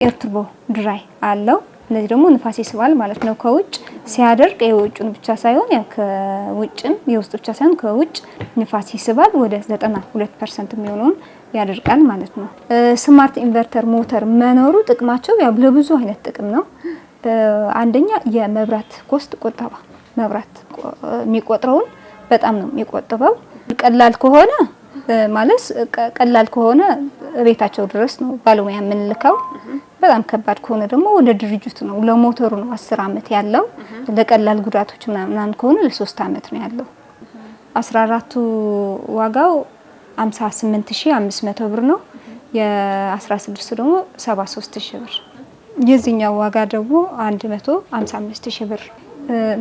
Air turbo dry አለው። እነዚህ ደግሞ ንፋስ ይስባል ማለት ነው። ከውጭ ሲያደርቅ የውጩን ብቻ ሳይሆን ያው ከውጭም የውስጥ ብቻ ሳይሆን ከውጭ ንፋስ ይስባል። ወደ 92% የሚሆነውን ያደርቃል ማለት ነው። Smart inverter ሞተር መኖሩ ጥቅማቸው ያው ለብዙ አይነት ጥቅም ነው። አንደኛ የመብራት cost ቆጠባ፣ መብራት የሚቆጥረውን በጣም ነው የሚቆጥበው። ቀላል ከሆነ ማለት ቀላል ከሆነ ቤታቸው ድረስ ነው ባለሙያ የምንልከው። በጣም ከባድ ከሆነ ደግሞ ወደ ድርጅቱ ነው፣ ለሞተሩ ነው 10 አመት ያለው። ለቀላል ጉዳቶች ምናምን ከሆነ ለ3 አመት ነው ያለው። 14ቱ ዋጋው 58,500 ብር ነው። የ16ቱ ደግሞ 73,000 ብር። የዚህኛው ዋጋ ደግሞ 155,000 ብር።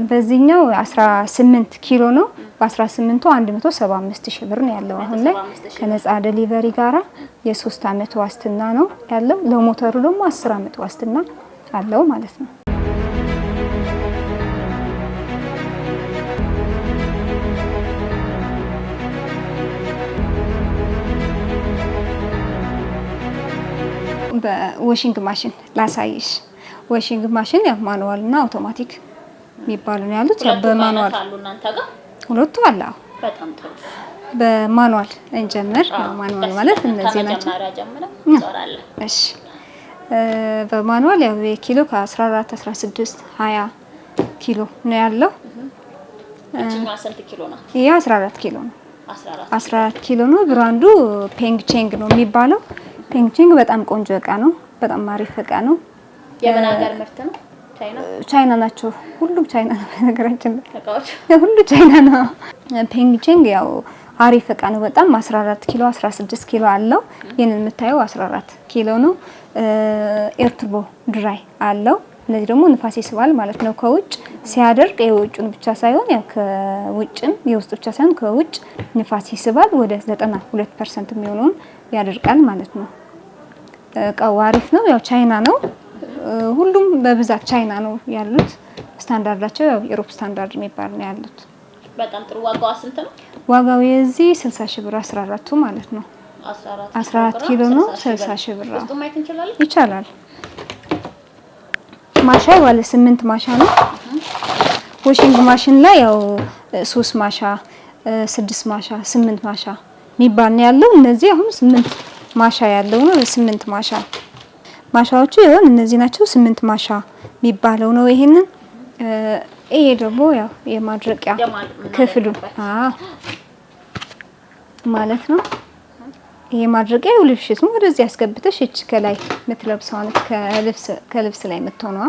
በዚህኛው 18 ኪሎ ነው። በ18ቱ 175,000 ብር ነው ያለው አሁን ላይ ከነፃ delivery ጋራ የ3 አመት ዋስትና ነው ያለው። ለሞተሩ ደግሞ 10 አመት ዋስትና አለው ማለት ነው። በ washing machine ላሳይሽ። Washing machine ያው manual እና አውቶማቲክ የሚባሉ ነው ያሉት። ያው በ manual ሁለቱ አለ። በጣም ጥሩ። በ manual እንጀምር። ያው manual ማለት እነዚህ ናቸው። እሺ፣ በ manual ያው የኪሎ ከ14፣ 16፣ 20 ኪሎ ነው ያለው። ስንት ኪሎ ነው? ይሄ 14 ኪሎ ነው። 14 ኪሎ ነው። Brand ኡ ፔንግ ቼንግ ነው የሚባለው። ፔንግ ቼንግ በጣም ቆንጆ እቃ ነው። በጣም አሪፍ እቃ ነው። የምን ሀገር ምርት ነው? ቻይና። ቻይና ናቸው። ሁሉም ቻይና ነው። በነገራችን ላይ ሁሉ ቻይና ነው። ፔንግ ቼንግ ያው አሪፍ እቃ ነው በጣም። 14 ኪሎ፣ 16 ኪሎ አለው። ይህንን የምታየው 14 ኪሎ ነው። Air turbo dry አለው። እነዚህ ደግሞ ንፋስ ይስባል ማለት ነው። ከውጭ ሲያደርቅ የውጩን ብቻ ሳይሆን ያው ከውጭም የውስጥ ብቻ ሳይሆን ከውጭ ንፋስ ይስባል። ወደ 92% የሚሆነውን ያደርቃል ማለት ነው። እቃው አሪፍ ነው። ያው ቻይና ነው። ሁሉም በብዛት ቻይና ነው ያሉት። ስታንዳርዳቸው ያው Europe standard የሚባል ነው ያሉት። በጣም ጥሩ። ዋጋዋ ስንት ነው? ዋጋው የዚህ 60 ሺህ ብር 14ቱ ማለት ነው። 14 ኪሎ ነው፣ 60 ሺህ ብር። ውስጡ ማየት እንችላለን? ይቻላል። ማሻ ባለ 8 ማሻ ነው። Washing machine ላይ ያው 3 ማሻ፣ 6 ማሻ፣ 8 ማሻ የሚባል ነው ያለው። እነዚህ አሁን 8 ማሻ ያለው ነው። 8 ማሻ ማሻዎቹ ይሆን እነዚህ ናቸው። 8 ማሻ የሚባለው ነው። ይሄንን ይሄ ደግሞ ያው የማድረቂያ ክፍሉ ማለት ነው። ይሄ ማድረቂያ ልብሽቱን ወደዚህ ያስገብተሽ እች ከላይ የምትለብሰው ከልብስ ላይ የምትሆነዋ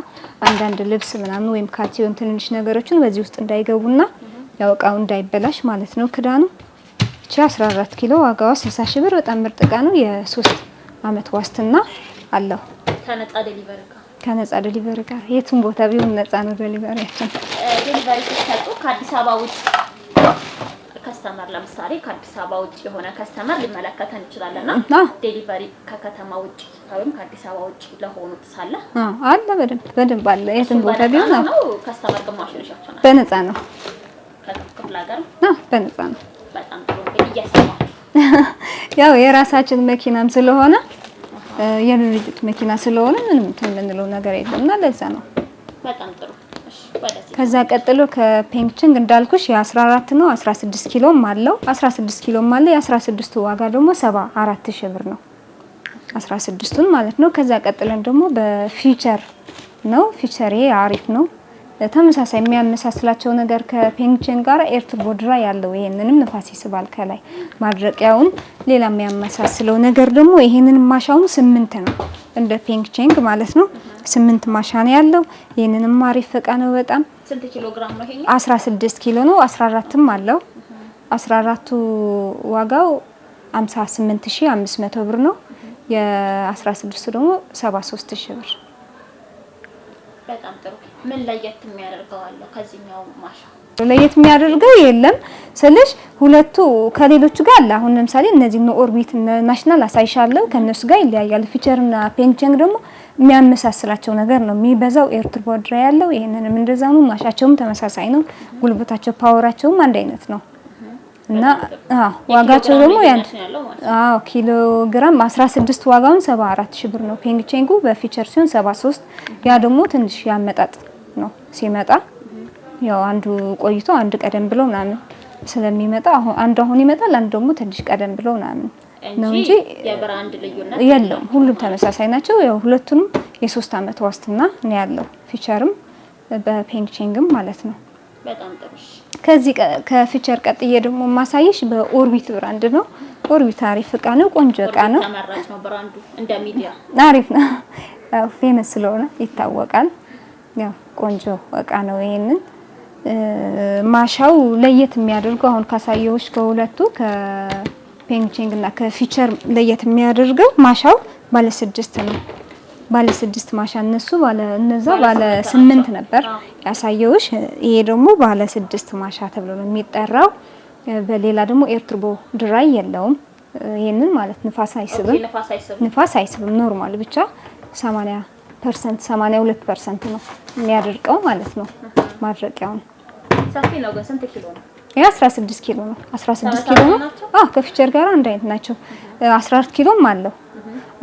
አንዳንድ ልብስ ምናምን ወይም ካልሲ ወይም ትንንሽ ነገሮችን በዚህ ውስጥ እንዳይገቡና ያው እቃው እንዳይበላሽ ማለት ነው። ክዳኑ እቺ 14 ኪሎ ዋጋዋ 60 ሺህ ብር። በጣም ምርጥ እቃ ነው። የ3 አመት ዋስትና አለው። ከነፃ delivery ጋር። ከነፃ delivery ጋር የትም ቦታ ቢሆን ነፃ ነው delivery ያችን። Delivery ስትሰጡ ከአዲስ አበባ ውጭ customer፣ ለምሳሌ ከአዲስ አበባ ውጭ የሆነ customer ሊመለከተን ይችላል እና delivery ከከተማ ውጭ ወይም ከአዲስ አበባ ውጭ ለሆኑት ሳለ አለ፣ በደንብ በደንብ አለ። የትም ቦታ ቢሆን ነው customer ግማሹን ይሸፍናል። በነፃ ነው። ከክፍለ ሀገር በነፃ ነው። በጣም ጥሩ። እንግዲህ እያሰባችሁ ያው የራሳችን መኪናም ስለሆነ፣ የድርጅት መኪና ስለሆነ ምንም እንትን የምንለው ነገር የለም እና ለዛ ነው። በጣም ጥሩ። ከዛ ቀጥሎ ከፔንግቸንግ እንዳልኩሽ የ14 ነው፣ 16 ኪሎም አለው። 16 ኪሎም አለ። የ16ቱ ዋጋ ደግሞ 74 ሺህ ብር ነው። 16ቱን ማለት ነው። ከዛ ቀጥለን ደግሞ በፊውቸር ነው። ፊውቸር ይሄ አሪፍ ነው። ተመሳሳይ የሚያመሳስላቸው ነገር ከፔንግቸንግ ጋር air turbo dry ያለው፣ ይሄንንም ንፋስ ይስባል ከላይ ማድረቂያውን። ሌላ የሚያመሳስለው ነገር ደግሞ ይሄንን ማሻውን 8 ነው፣ እንደ ፔንግቸንግ ማለት ነው። 8 ማሻ ነው ያለው። ይሄንንም አሪፍ እቃ ነው በጣም። ስንት ኪሎ ግራም ነው ይሄኛው? 16 ኪሎ ነው። 14ም አለው። 14ቱ ዋጋው 58,500 ብር ነው። የ16ቱ ደግሞ 73,000 ብር። በጣም ጥሩ። ምን ለየት የሚያደርገው አለ ከዚህኛው ማሻ? ለየት የሚያደርገው የለም ስልሽ ሁለቱ ከሌሎቹ ጋር አለ። አሁን ለምሳሌ እነዚህ እነ ኦርቢት፣ እነ ናሽናል አሳይሻለሁ፣ ከነሱ ጋር ይለያያል። ፊቸር እና ፔንቸንግ ደግሞ የሚያመሳስላቸው ነገር ነው የሚበዛው። Air turbo dry ያለው ይሄንንም እንደዛ ነው። ማሻቸውም ተመሳሳይ ነው። ጉልበታቸው power ኣቸውም አንድ አይነት ነው። እና አዎ ዋጋቸው ደግሞ ያን አዎ ኪሎ ግራም 16 ዋጋውን 74 ሺህ ብር ነው። ፔንግ ቼንጉ በፊቸር ሲሆን 73፣ ያ ደግሞ ትንሽ ያመጣጥ ነው ሲመጣ፣ ያው አንዱ ቆይቶ አንድ ቀደም ብሎ ምናምን ስለሚመጣ አሁን አንዱ አሁን ይመጣል፣ አንዱ ደግሞ ትንሽ ቀደም ብሎ ምናምን ነው እንጂ የ brand ልዩነት የለውም። ሁሉም ተመሳሳይ ናቸው። ያው ሁለቱንም የ3 አመት ዋስትና ነው ያለው፣ ፊቸርም በፔንግ ቼንግም ማለት ነው። በጣም ጥሩ። ከዚህ ከፊቸር ቀጥዬ ደግሞ ማሳየሽ በኦርቢት brand ነው። ኦርቢት አሪፍ እቃ ነው፣ ቆንጆ እቃ ነው። ተመራጭ ነው brand ኡ እንደ ሚዲያ። አሪፍ ነው። Famous ስለሆነ ይታወቃል። ያው ቆንጆ እቃ ነው። ይሄንን ማሻው ለየት የሚያደርገው አሁን ካሳየሁሽ ከሁለቱ ከፔንግ ቼንግ እና ከፊቸር ለየት የሚያደርገው ማሻው ባለ 6 ነው። ባለ 6 ማሻ፣ እነሱ ባለ እነዛ ባለ 8 ነበር ያሳየውሽ። ይሄ ደግሞ ባለ 6 ማሻ ተብሎ ነው የሚጠራው። በሌላ ደግሞ air turbo dry የለውም። ይሄንን ማለት ንፋስ አይስብም፣ ንፋስ አይስብም። Normal ብቻ 80%፣ 82% ነው የሚያደርቀው ማለት ነው ማድረቂያውን። ሰፊ ነው ግን ስንት ኪሎ ነው? ይሄ 16 ኪሎ ነው። 16 ኪሎ ነው። አዎ ከፊቸር ጋር አንድ አይነት ናቸው። 14 ኪሎም አለው፣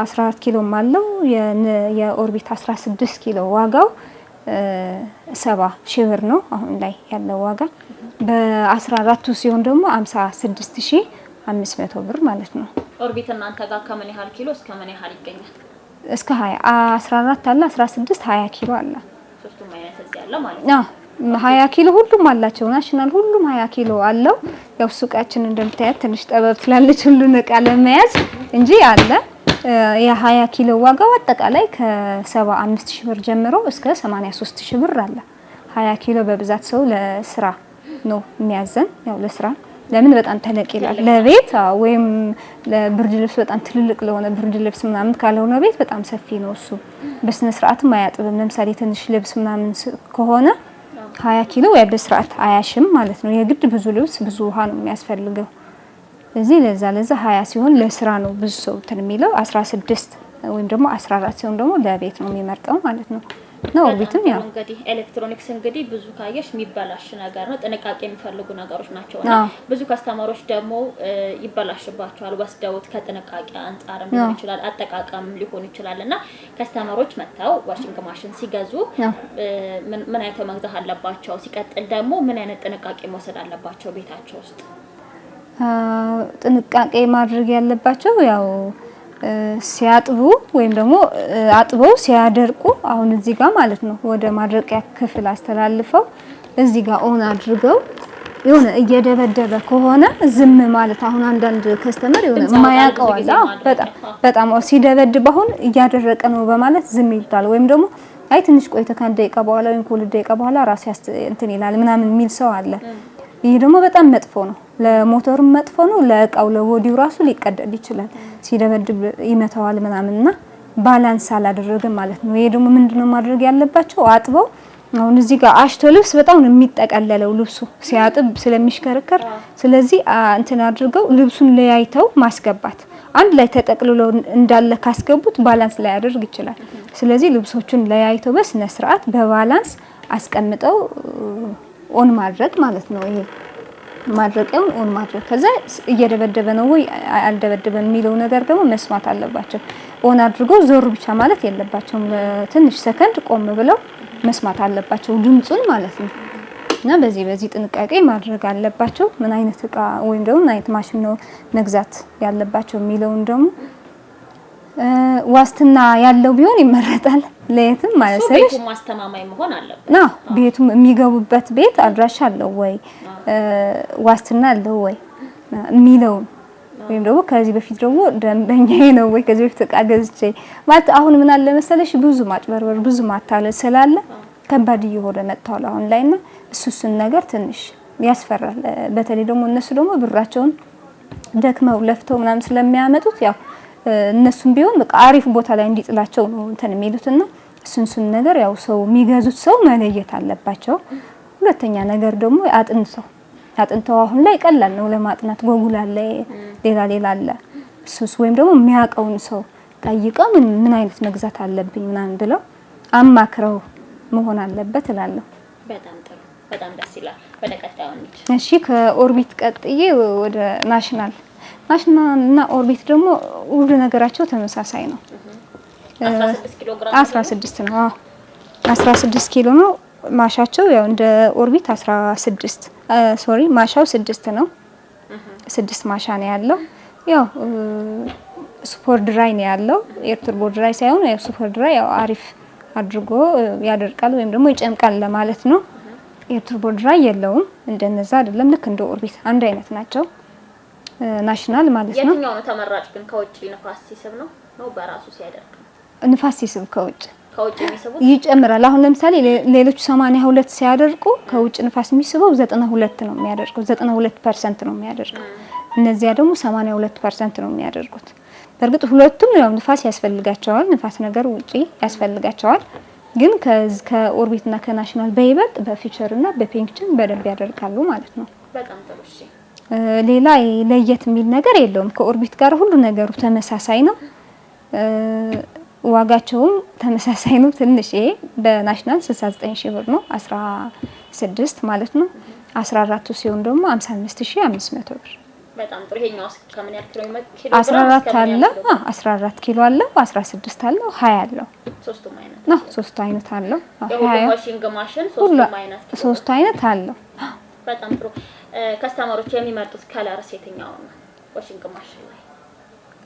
14 ኪሎም አለው። የኦርቢት 16 ኪሎ ዋጋው 70 ሺህ ብር ነው አሁን ላይ ያለው ዋጋ። በ14ቱ ሲሆን ደግሞ 56,500 ብር ማለት ነው። ኦርቢት እናንተ ጋር ከምን ያህል ኪሎ እስከ ምን ያህል ይገኛል? እስከ 20፣ 14 አለ፣ 16፣ 20 ኪሎ አለ። ሶስቱም አይነት እዚህ አለ ማለት ነው። አዎ 20 ኪሎ ሁሉም አላቸው። ናሽናል ሁሉም 20 ኪሎ አለው። ያው ሱቃችን እንደምታያት ትንሽ ጠበብ ትላለች ሁሉን እቃ ለመያዝ እንጂ አለ። የ20 ኪሎ ዋጋው አጠቃላይ ከ75 ሺህ ብር ጀምሮ እስከ 83 ሺህ ብር አለ። 20 ኪሎ በብዛት ሰው ለስራ ነው የሚያዘን። ያው ለስራ ለምን በጣም ተለቅ ይላል። ለቤት ወይም ለብርድ ልብስ፣ በጣም ትልልቅ ለሆነ ብርድ ልብስ ምናምን ካልሆነ ቤት በጣም ሰፊ ነው እሱ። በስነ ስርዓትም አያጥብም። ለምሳሌ ትንሽ ልብስ ምናምን ከሆነ 20 ኪሎ ወይ በስርዓት አያሽም ማለት ነው። የግድ ብዙ ልብስ ብዙ ውሃ ነው የሚያስፈልገው። እዚህ ለዛ ለዛ 20 ሲሆን ለስራ ነው ብዙ ሰው እንትን የሚለው፣ 16 ወይም ደግሞ 14 ሲሆን ደግሞ ለቤት ነው የሚመርጠው ማለት ነው። እና ኦርቢትም ያው እንግዲህ ኤሌክትሮኒክስ እንግዲህ ብዙ ካየሽ የሚበላሽ ነገር ነው፣ ጥንቃቄ የሚፈልጉ ነገሮች ናቸው። እና ብዙ customer ኦች ደግሞ ይበላሽባቸዋል ወስደውት፣ ከጥንቃቄ አንጻርም ሊሆን ይችላል፣ አጠቃቀም ሊሆን ይችላል። እና customer ኦች መጥተው washing machine ሲገዙ ምን አይተው መግዛት አለባቸው? ሲቀጥል ደግሞ ምን አይነት ጥንቃቄ መውሰድ አለባቸው ቤታቸው ውስጥ? ጥንቃቄ ማድረግ ያለባቸው ያው ሲያጥቡ ወይም ደግሞ አጥበው ሲያደርቁ አሁን እዚህ ጋር ማለት ነው ወደ ማድረቂያ ክፍል አስተላልፈው እዚህ ጋር on አድርገው የሆነ እየደበደበ ከሆነ ዝም ማለት። አሁን አንዳንድ customer የሆነ የማያውቀው አለ። በጣም በጣም ሲደበድብ አሁን እያደረቀ ነው በማለት ዝም ይሉታል። ወይም ደግሞ አይ ትንሽ ቆይተ ከ1 ደቂቃ በኋላ ወይም ከ2 ደቂቃ በኋላ ራሱ እንትን ይላል ምናምን የሚል ሰው አለ። ይህ ደግሞ በጣም መጥፎ ነው። ለሞተሩም መጥፎ ነው። ለእቃው ለ body ው ራሱ ሊቀደድ ይችላል። ሲደበድብ ይመታዋል ምናምንና balance አላደረገም ማለት ነው። ይሄ ደግሞ ምንድነው ማድረግ ያለባቸው? አጥበው አሁን እዚህ ጋር አሽቶ ልብስ በጣም ነው የሚጠቀለለው ልብሱ ሲያጥብ ስለሚሽከረከር። ስለዚህ እንትን አድርገው ልብሱን ለያይተው ማስገባት። አንድ ላይ ተጠቅልሎ እንዳለ ካስገቡት balance ላያደርግ ይችላል። ስለዚህ ልብሶቹን ለያይተው በስነ ስርዓት በ balance አስቀምጠው on ማድረግ ማለት ነው። ይሄ ማድረቂያውን on ማድረግ፣ ከዛ እየደበደበ ነው ወይ አልደበደበም የሚለው ነገር ደግሞ መስማት አለባቸው። On አድርገው ዞር ብቻ ማለት የለባቸውም። ለትንሽ ሰከንድ ቆም ብለው መስማት አለባቸው ድምጹን ማለት ነው። እና በዚህ በዚህ ጥንቃቄ ማድረግ አለባቸው። ምን አይነት እቃ ወይም ደግሞ ምን አይነት ማሽን ነው መግዛት ያለባቸው የሚለውን ደግሞ ዋስትና ያለው ቢሆን ይመረጣል። ለየትም ማለት ነው ቤቱ ማስተማማኝ መሆን አለበት። አዎ ቤቱም የሚገቡበት ቤት አድራሻ አለው ወይ፣ ዋስትና አለው ወይ የሚለውን፣ ወይም ደግሞ ከዚህ በፊት ደግሞ ደንበኛዬ ነው ወይ፣ ከዚህ በፊት እቃ ገዝቼ ማለት። አሁን ምን አለ መሰለሽ ብዙ ማጭበርበር ብዙ ማታለል ስላለ ከባድ እየሆነ መጥቷል አሁን ላይና እሱን ነገር ትንሽ ያስፈራል። በተለይ ደግሞ እነሱ ደግሞ ብራቸውን ደክመው ለፍተው ምናምን ስለሚያመጡት ያው እነሱም ቢሆን በቃ አሪፍ ቦታ ላይ እንዲጥላቸው ነው እንትን የሚሉትና እሱን ነገር ያው ሰው የሚገዙት ሰው መለየት አለባቸው። ሁለተኛ ነገር ደግሞ አጥንተው አጥንተው፣ አሁን ላይ ቀላል ነው ለማጥናት፣ ጎጉል አለ፣ ሌላ ሌላ አለ። እሱስ ወይም ደግሞ የሚያውቀውን ሰው ጠይቀው ምን ምን አይነት መግዛት አለብኝ ምናምን ብለው አማክረው መሆን አለበት እላለሁ። በጣም ጥሩ። በጣም ደስ ይላል። ወደ ቀጣዩ እንሂድ። እሺ፣ ከኦርቢት ቀጥዬ ወደ ናሽናል። ናሽናል እና ኦርቢት ደግሞ ሁሉ ነገራቸው ተመሳሳይ ነው። 16 ኪሎ ግራም። 16 ነው። አዎ፣ 16 ኪሎ ነው። ማሻቸው ያው እንደ ኦርቢት 16፣ sorry፣ ማሻው 6 ነው። 6 ማሻ ነው ያለው። ያው super dry ነው ያለው። Air turbo dry ሳይሆን ያው super dry፣ ያው አሪፍ አድርጎ ያደርቃል ወይም ደግሞ ይጨምቃል ለማለት ነው። Air turbo dry የለውም፣ እንደነዛ አይደለም። ልክ እንደ ኦርቢት አንድ አይነት ናቸው። ናሽናል ማለት ነው። የትኛው ነው ተመራጭ ግን? ከውጭ ንፋስ ሲስብ ነው በራሱ ሲያደርቅ ነው? ንፋስ ሲስብ ከውጭ። ከውጭ የሚስቡት ይጨምራል። አሁን ለምሳሌ ሌሎቹ 82 ሲያደርቁ ከውጭ ንፋስ የሚስበው 92 ነው የሚያደርገው፣ 92% ነው የሚያደርገው። እነዚያ ደግሞ 82% ነው የሚያደርጉት። በእርግጥ ሁለቱም ያው ንፋስ ያስፈልጋቸዋል፣ ንፋስ ነገር ውጪ ያስፈልጋቸዋል። ግን ከኦርቢት እና ከናሽናል በይበልጥ በ feature እና በ function በደንብ ያደርጋሉ ማለት ነው። በጣም ጥሩ። እሺ። ሌላ ለየት የሚል ነገር የለውም። ከኦርቢት ጋር ሁሉ ነገሩ ተመሳሳይ ነው። ዋጋቸውም ተመሳሳይ ነው። ትንሽ ይሄ በናሽናል 69 ሺህ ብር ነው፣ 16 ማለት ነው። 14ቱ ሲሆን ደግሞ 55,500 ብር። በጣም ጥሩ። ይሄኛው ከምን ያህል ኪሎ ኪሎ 14 አለ፣ 14 ኪሎ አለው፣ 16 አለው፣ 20 አለው። ሶስቱም አይነት ነው፣ ሶስቱ አይነት አለው። የሁሉም washing machine ሶስቱም አይነት ኪሎ ሶስቱ አይነት አለው። በጣም ጥሩ። Customer ኦች የሚመርጡት color ስ የትኛው ነው? Washing machine ላይ።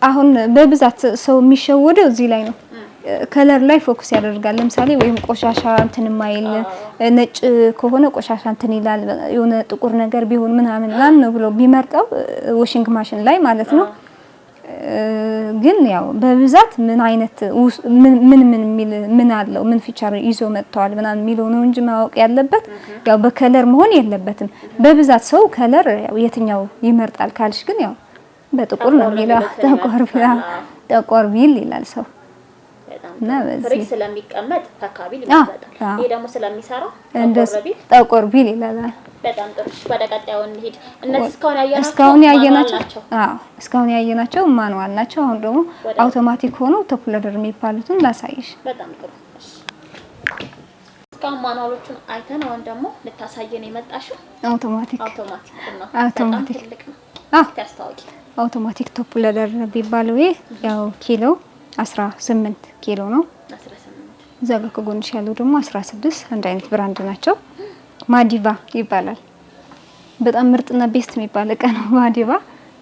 አሁን በብዛት ሰው የሚሸወደው እዚህ ላይ ነው። Color ላይ focus ያደርጋል። ለምሳሌ ወይም ቆሻሻ እንትን የማይል ነጭ ከሆነ ቆሻሻ እንትን ይላል፣ የሆነ ጥቁር ነገር ቢሆን ምናምን ምናምን ነው ብሎ ቢመርጠው washing machine ላይ ማለት ነው። ግን ያው በብዛት ምን አይነት ምን ምን የሚል ምን አለው፣ ምን feature ይዞ መጥተዋል ምናምን የሚለው ነው እንጂ ማወቅ ያለበት ያው በ color መሆን የለበትም። በብዛት ሰው color ያው የትኛው ይመርጣል ካልሽ ግን ያው በጥቁር ነው የሚለው፣ ጠቆር ቢል ይላል ሰው። እና ፍሪጅ ስለሚቀመጥ ፈካ ቢል ይመረጣል። ይሄ ደግሞ ስለሚሰራ ጠቆር ቢል። ጠቆር ቢል ይላል። በጣም ጥሩ። እሺ፣ ወደ ቀጣዩ እንሂድ። እነዚህ እስካሁን ያየናቸው እስካሁን ያየናቸው፣ አዎ፣ እስካሁን ያየናቸው manual ናቸው። አሁን ደግሞ አውቶማቲክ ሆኖ top loader የሚባሉትን ላሳይሽ። በጣም ጥሩ። እሺ፣ እስካሁን manual ኦቹን አይተን አሁን ደግሞ ልታሳየን የመጣሽው አውቶማቲክ። አውቶማቲክ ነው። አውቶማቲክ። በጣም ትልቅ ነው። ታስታውቂ። Automatic top loader የሚባለው ይሄ ያው ኪሎ 18 ኪሎ ነው። 18። እዛ ጋር ከጎንሽ ያለው ደግሞ 16፣ አንድ አይነት brand ናቸው። ማዲቫ ይባላል። በጣም ምርጥና best የሚባል እቃ ነው። ማዲቫ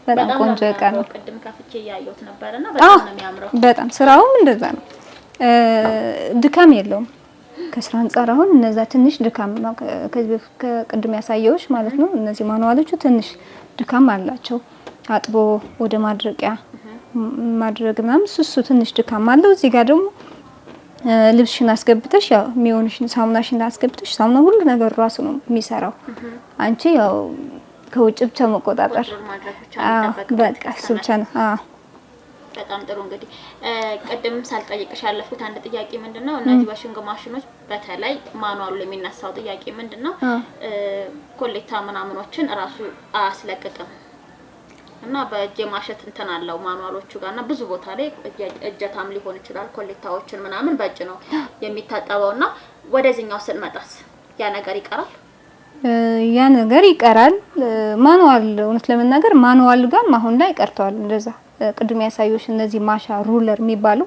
በጣም ቆንጆ እቃ ነው። ቅድም ከፍቼ እያየሁት ነበርና በጣም ነው የሚያምረው። በጣም ስራውም እንደዛ ነው። ድካም የለውም። ከስራ አንጻር አሁን እነዛ ትንሽ ድካም፣ ከዚህ በፊት ከቅድም ያሳየሁሽ ማለት ነው። እነዚህ manual ኦቹ ትንሽ ድካም አላቸው። አጥቦ ወደ ማድረቂያ ማድረግ ምናምን እሱ ትንሽ ድካም አለው። እዚህ ጋር ደግሞ ልብስሽን አስገብተሽ ያው የሚሆንሽን ሳሙናሽን አስገብተሽ ሳሙና ሁሉ ነገር ራሱ ነው የሚሰራው። አንቺ ያው ከውጭ ብቻ መቆጣጠር በቃ እሱ ብቻ ነው። አዎ። በጣም ጥሩ። እንግዲህ ቅድም ሳልጠይቅሽ ያለፍኩት አንድ ጥያቄ ምንድነው፣ እነዚህ washing machine ኖች በተለይ manual ኡ የሚነሳው ጥያቄ ምንድነው፣ ኮሌታ ምናምኖችን እራሱ አያስለቅቅም እና በእጅ የማሸት እንትን አለው manual ኦቹ ጋር፣ እና ብዙ ቦታ ላይ እጀታም ሊሆን ይችላል ኮሌታዎችን ምናምን በእጅ ነው የሚታጠበው፣ እና ወደዚህኛው ስንመጣስ ያ ነገር ይቀራል? ያ ነገር ይቀራል። Manual እውነት ለመናገር manual ጋርም አሁን ላይ ቀርተዋል። እንደዛ ቅድም ያሳየሁሽ እነዚህ ማሻ roller የሚባሉ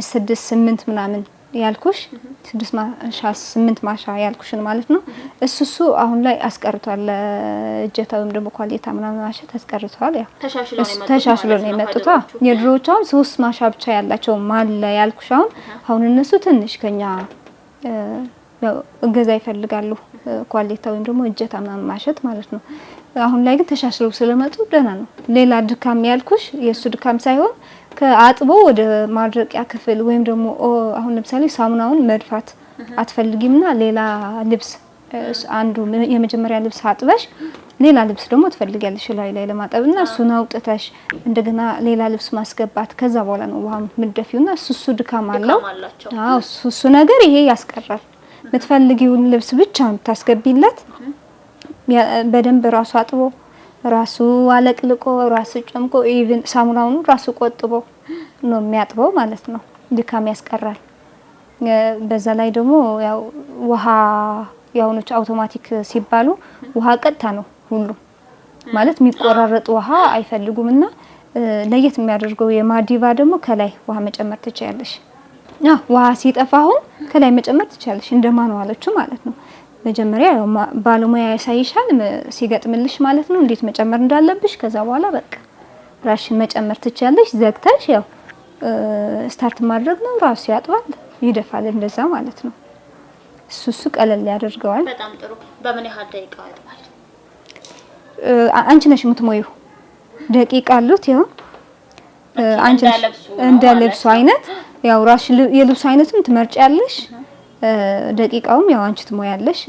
ስድስት ስምንት ምናምን ያልኩሽ፣ ስድስት ማሻ ስምንት ማሻ ያልኩሽን ማለት ነው። እሱ አሁን ላይ አስቀርቷል። እጀታ ወይም ደግሞ ኮሌታ ምናምን ማሸት አስቀርተዋል። ያው ተሻሽሎ ነው የመጡት። የድሮዎቹ አሁን ሶስት ማሻ ብቻ ያላቸው ማለ ያልኩሽ አሁን እነሱ ትንሽ ከኛ እገዛ ይፈልጋሉ። ኮሌታ ወይም ደግሞ እጀታ ምናምን ማሸት ማለት ነው። አሁን ላይ ግን ተሻሽለው ስለመጡ ደህና ነው። ሌላ ድካም ያልኩሽ የእሱ ድካም ሳይሆን ከአጥቦ ወደ ማድረቂያ ክፍል ወይም ደግሞ አሁን ለምሳሌ ሳሙናውን መድፋት አትፈልጊምና ሌላ ልብስ አንዱ የመጀመሪያ ልብስ አጥበሽ ሌላ ልብስ ደግሞ ትፈልጊያለሽ ላይ ላይ ለማጠብና እሱን አውጥተሽ እንደገና ሌላ ልብስ ማስገባት፣ ከዛ በኋላ ነው ውሃ የምትደፊውና እሱ ድካም አለው። አዎ፣ እሱ ነገር ይሄ ያስቀራል። የምትፈልጊውን ልብስ ብቻ የምታስገቢለት፣ በደንብ ራሱ አጥቦ፣ ራሱ አለቅልቆ፣ ራሱ ጨምቆ፣ even ሳሙናውን ራሱ ቆጥቦ ነው የሚያጥበው ማለት ነው። ድካም ያስቀራል። በዛ ላይ ደግሞ ያው ውሃ የአሁኖቹ አውቶማቲክ ሲባሉ ውሃ ቀጥታ ነው ሁሉ ማለት የሚቆራረጥ ውሃ አይፈልጉም። እና ለየት የሚያደርገው የማዲቫ ደግሞ ከላይ ውሃ መጨመር ትችያለሽ። አዎ ውሃ ሲጠፋ አሁን ከላይ መጨመር ትችያለሽ፣ እንደ manual ኦቹ ማለት ነው። መጀመሪያ ያው ባለሙያ ያሳይሻል ሲገጥምልሽ ማለት ነው እንዴት መጨመር እንዳለብሽ። ከዛ በኋላ በቃ ራሽን መጨመር ትችያለሽ። ዘግተሽ ያው start ማድረግ ነው። ራሱ ያጥባል፣ ይደፋል፣ እንደዛ ማለት ነው። እሱ ቀለል ያደርገዋል። በጣም ጥሩ። በምን ያህል ደቂቃ ያጥባል? አንቺ ነሽ የምትሞይው። ደቂቃ አሉት ያው አንቺ ነሽ እንደ ልብሱ አይነት ያው ራስሽ የልብሱ አይነትም ትመርጫለሽ። ደቂቃውም ያው አንቺ ትሞያለሽ።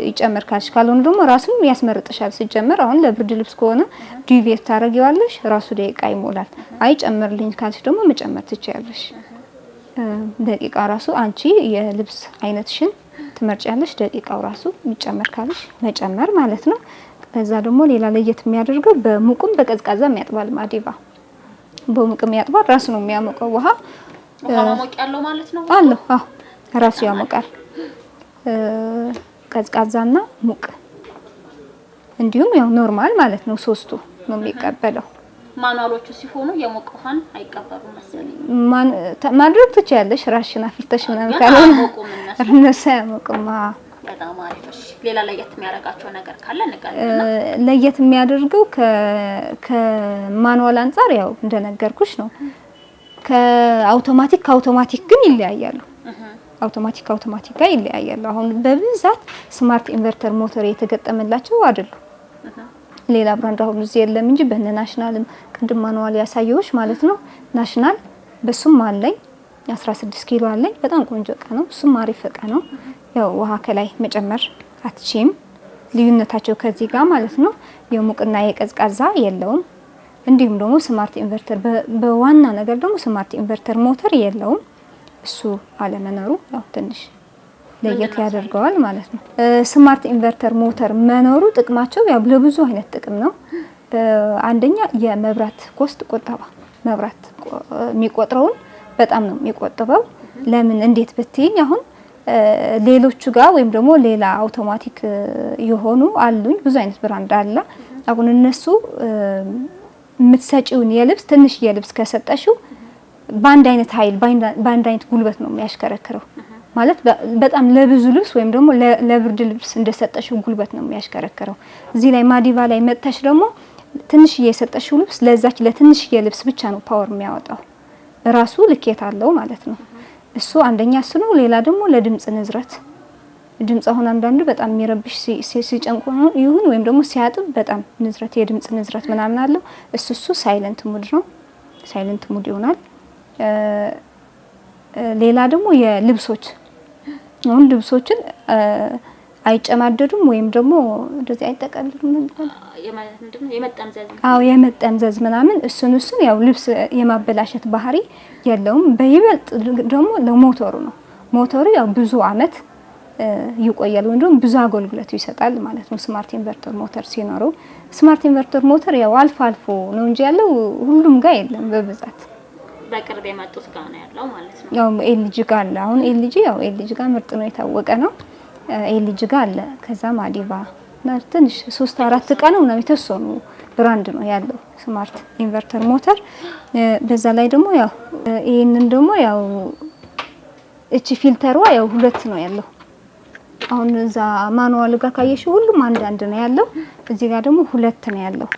ይጨመር ካልሽ፣ ካልሆነ ደግሞ ራሱም ያስመርጥሻል። ሲጀመር አሁን ለብርድ ልብስ ከሆነ duvet ታረጊዋለሽ፣ ራሱ ደቂቃ ይሞላል። አይ ጨምርልኝ ካልሽ ደግሞ መጨመር ትችያለሽ። ደቂቃ ራሱ አንቺ የልብስ አይነትሽን ትመርጫለሽ። ደቂቃው ራሱ ይጨመር ካልሽ መጨመር ማለት ነው። ከዛ ደግሞ ሌላ ለየት የሚያደርገው በሙቁም በቀዝቃዛም ያጥባል። ማዲቫ በሙቅም ያጥባል። ራሱ ነው የሚያሞቀው ውሃ። ውሃ ማሞቅ ያለው ማለት ነው አለው። አዎ ራሱ ያሞቃል። ቀዝቃዛና ሙቅ እንዲሁም ያው normal ማለት ነው። ሶስቱ ነው የሚቀበለው። manual ኦቹ ሲሆኑ የሞቀ ውሃን አይቀበሉም መሰለኝ። ማድረግ ትችያለሽ ራስሽን አፍልተሽ ምናምን ካልሆነ እነሱ አያሞቁም። በጣም አሪፍ። እሺ ሌላ ለየት የሚያደርጋቸው ነገር ካለ ንገሪኝ። ለየት የሚያደርገው ከ manual አንጻር ያው እንደነገርኩሽ ነው። ከአውቶማቲክ ከአውቶማቲክ ግን ይለያያሉ። አውቶማቲክ ከአውቶማቲክ ጋር ይለያያሉ። አሁን በብዛት smart inverter ሞተር የተገጠመላቸው አይደሉም። ሌላ brand አሁን እዚህ የለም እንጂ በነ ናሽናልም ቅድም manual ያሳየሁሽ ማለት ነው። ናሽናል በሱም አለኝ 16 ኪሎ አለኝ። በጣም ቆንጆ እቃ ነው። እሱም አሪፍ እቃ ነው። ያው ውሃ ከላይ መጨመር አትችይም። ልዩነታቸው ከዚህ ጋር ማለት ነው የሙቅና የቀዝቃዛ የለውም። እንዲሁም ደግሞ smart inverter በዋና ነገር ደግሞ smart inverter ሞተር የለውም። እሱ አለመኖሩ ያው ትንሽ ለየት ያደርገዋል ማለት ነው። smart inverter ሞተር መኖሩ ጥቅማቸው ያው ለብዙ አይነት ጥቅም ነው። አንደኛ የመብራት cost ቆጠባ፣ መብራት የሚቆጥረውን በጣም ነው የሚቆጥበው። ለምን እንዴት ብትይኝ አሁን ሌሎቹ ጋር ወይም ደግሞ ሌላ አውቶማቲክ የሆኑ አሉኝ ብዙ አይነት brand አለ። አሁን እነሱ የምትሰጪውን የልብስ ትንሽ የልብስ ከሰጠሽው በአንድ አይነት ኃይል በአንድ አይነት ጉልበት ነው የሚያሽከረክረው። ማለት በጣም ለብዙ ልብስ ወይም ደግሞ ለብርድ ልብስ እንደሰጠሽው ጉልበት ነው የሚያሽከረክረው። እዚህ ላይ ማዲቫ ላይ መጥተሽ ደግሞ ትንሽዬ የሰጠሽው ልብስ ለዛች ለትንሽዬ ልብስ ብቻ ነው power የሚያወጣው። ራሱ ልኬት አለው ማለት ነው። እሱ አንደኛ እሱ ነው። ሌላ ደግሞ ለድምጽ ንዝረት፣ ድምጽ አሁን አንዳንዱ በጣም የሚረብሽ ሲጨንቆ ይሁን ወይም ደግሞ ሲያጥብ በጣም ንዝረት የድምጽ ንዝረት ምናምን አለው። እሱ silent mode ነው። silent mode ይሆናል። ሌላ ደግሞ የልብሶች አሁን ልብሶችን አይጨማደዱም ወይም ደግሞ እንደዚህ አይጠቀልሉም። አዎ የመጠምዘዝ ምናምን እሱን ያው ልብስ የማበላሸት ባህሪ የለውም። በይበልጥ ደግሞ ለሞተሩ ነው። ሞተሩ ያው ብዙ አመት ይቆያል ወይም ደግሞ ብዙ አገልግሎት ይሰጣል ማለት ነው። smart inverter ሞተር ሲኖረው smart inverter ሞተር ያው አልፎ አልፎ ነው እንጂ ያለው ሁሉም ጋር የለም በብዛት በቅርብ የመጡት ጋር ነው ያለው ማለት ነው። ያው ኤልጂ ጋር አለ። አሁን ኤልጂ ያው ኤልጂ ጋር ምርጥ ነው የታወቀ ነው። ኤልጂ ጋር አለ። ከዛ ማዲቫ እና ትንሽ 3-4 እቃ ነው ምናምን የተወሰኑ brand ነው ያለው smart inverter ሞተር። በዛ ላይ ደግሞ ያው ይሄንን ደግሞ ያው እቺ filter ዋ ያው ሁለት ነው ያለው። አሁን እዛ manual ጋር ካየሽ ሁሉም አንድ አንድ ነው ያለው። እዚህ ጋር ደግሞ ሁለት ነው ያለው።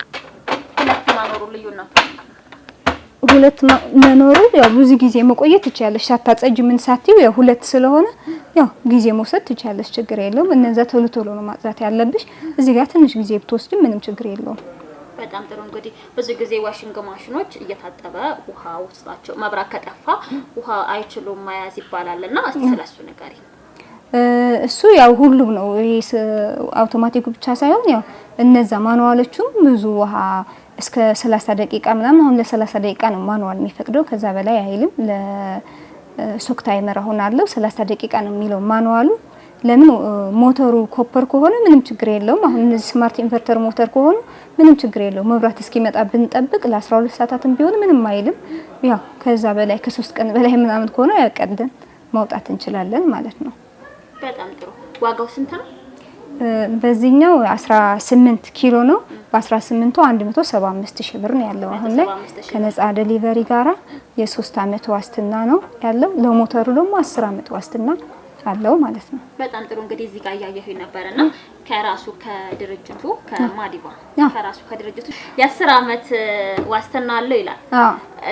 ሁለት መኖሩ ልዩነቱ ሁለት መኖሩ ያው ብዙ ጊዜ መቆየት ትችያለሽ። ሳታጸጂ ምን ሳትይው ያው ሁለት ስለሆነ ያው ጊዜ መውሰድ ትችያለሽ፣ ችግር የለውም። እነዛ ቶሎ ቶሎ ነው ማጽዳት ያለብሽ። እዚህ ጋር ትንሽ ጊዜ ብትወስጂ ምንም ችግር የለውም። በጣም ጥሩ። እንግዲህ ብዙ ጊዜ washing ማሽኖች እየታጠበ ውሃ ውስጣቸው መብራት ከጠፋ ውሃ አይችሉም መያዝ ይባላልና እስቲ ስለሱ ንገሪኝ። እሱ ያው ሁሉም ነው ይሄ አውቶማቲኩ ብቻ ሳይሆን ያው እነዛ manual ኦቹም ብዙ ውሃ እስከ 30 ደቂቃ ምናምን አሁን ለ30 ደቂቃ ነው manual የሚፈቅደው፣ ከዛ በላይ አይልም። ለ soak timer አሁን አለው 30 ደቂቃ ነው የሚለው manual ኡ። ለምን ሞተሩ copper ከሆነ ምንም ችግር የለውም። አሁን እነዚህ smart inverter ሞተር ከሆኑ ምንም ችግር የለውም። መብራት እስኪመጣ ብንጠብቅ ለ12 ሰዓታትም ቢሆን ምንም አይልም። ያው ከዛ በላይ ከ3 ቀን በላይ ምናምን ከሆነ ያቀደን ማውጣት እንችላለን ማለት ነው። በጣም ጥሩ። ዋጋው ስንት ነው? በዚህኛው 18 ኪሎ ነው። በ18ቱ 175 ሺህ ብር ነው ያለው አሁን ላይ 175 ሺህ። ከነፃ delivery ጋራ የ3 አመት ዋስትና ነው ያለው። ለሞተሩ ደግሞ 10 አመት ዋስትና አለው ማለት ነው። በጣም ጥሩ። እንግዲህ እዚህ ጋር እያየሁኝ ነበርና ከራሱ ከድርጅቱ ከማዲባ ከራሱ ከድርጅቱ የ10 አመት ዋስትና አለው ይላል።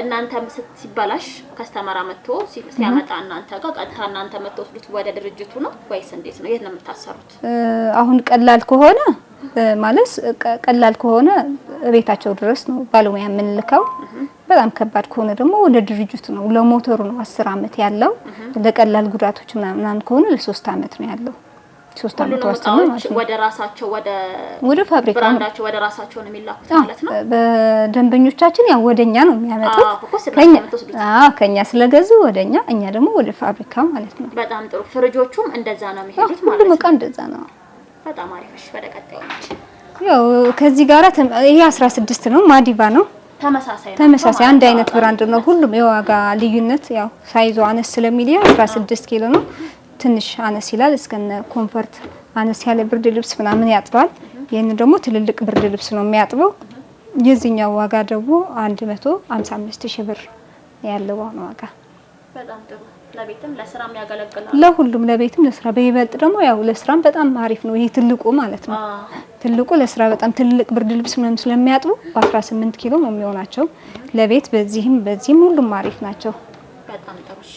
እናንተም ሲበላሽ customer መጥቶ ሲያመጣ እናንተ ጋር ቀጥታ እናንተ የምትወስዱት ወደ ድርጅቱ ነው ወይስ እንዴት ነው? የት ነው የምታሰሩት? አሁን ቀላል ከሆነ ማለት ቀላል ከሆነ ቤታቸው ድረስ ነው ባለሙያ የምንልከው። በጣም ከባድ ከሆነ ደግሞ ወደ ድርጅቱ ነው። ለሞተሩ ነው 10 አመት ያለው። ለቀላል ጉዳቶች ምናምን ከሆነ ለ3 አመት ነው ያለው። 3 አመት ሁሉንም ዋስትና እቃዎች ማለት ነው። ወደ ራሳቸው ወደ ወደ ፋብሪካ ነው። Brand ኣቸው ወደ ራሳቸው ነው የሚላኩት ማለት ነው። በደንበኞቻችን ያው ወደኛ ነው የሚያመጡት። አዎ እኮ ስለ ከኛ የምትወስዱት። አዎ ከኛ ስለገዙ ወደኛ፣ እኛ ደግሞ ወደ ፋብሪካ ማለት ነው። በጣም ጥሩ። ፍሪጆቹም እንደዛ ነው የሚሄዱት ማለት ሁሉም ነው። እቃ እንደዛ ነው። በጣም አሪፍ። እሺ፣ ወደ ቀጣዩ ያው ከዚህ ጋራ ይሄ 16 ነው፣ ማዲቫ ነው። ተመሳሳይ ነው። ተመሳሳይ አንድ አይነት brand ነው። ሁሉም የዋጋ ልዩነት ያው size ኡ አነስ ስለሚል 16 ኪሎ ነው። ትንሽ አነስ ይላል። እስከነ comfort አነስ ያለ ብርድ ልብስ ምናምን ያጥባል። ይህን ደግሞ ትልልቅ ብርድ ልብስ ነው የሚያጥበው። የዚህኛው ዋጋ ደግሞ 155 ሺህ ብር ያለው አሁን ዋጋ። በጣም ጥሩ። ለቤትም ለስራም ያገለግላል። ለሁሉም ለቤትም ለስራ፣ በይበልጥ ደግሞ ያው ለስራም በጣም አሪፍ ነው። ይሄ ትልቁ ማለት ነው። ትልቁ ለስራ በጣም ትልልቅ ብርድ ልብስ ምናምን ስለሚያጥቡ በ18 ኪሎ ነው የሚሆናቸው ለቤት። በዚህም በዚህም ሁሉም አሪፍ ናቸው። በጣም ጥሩ። እሺ።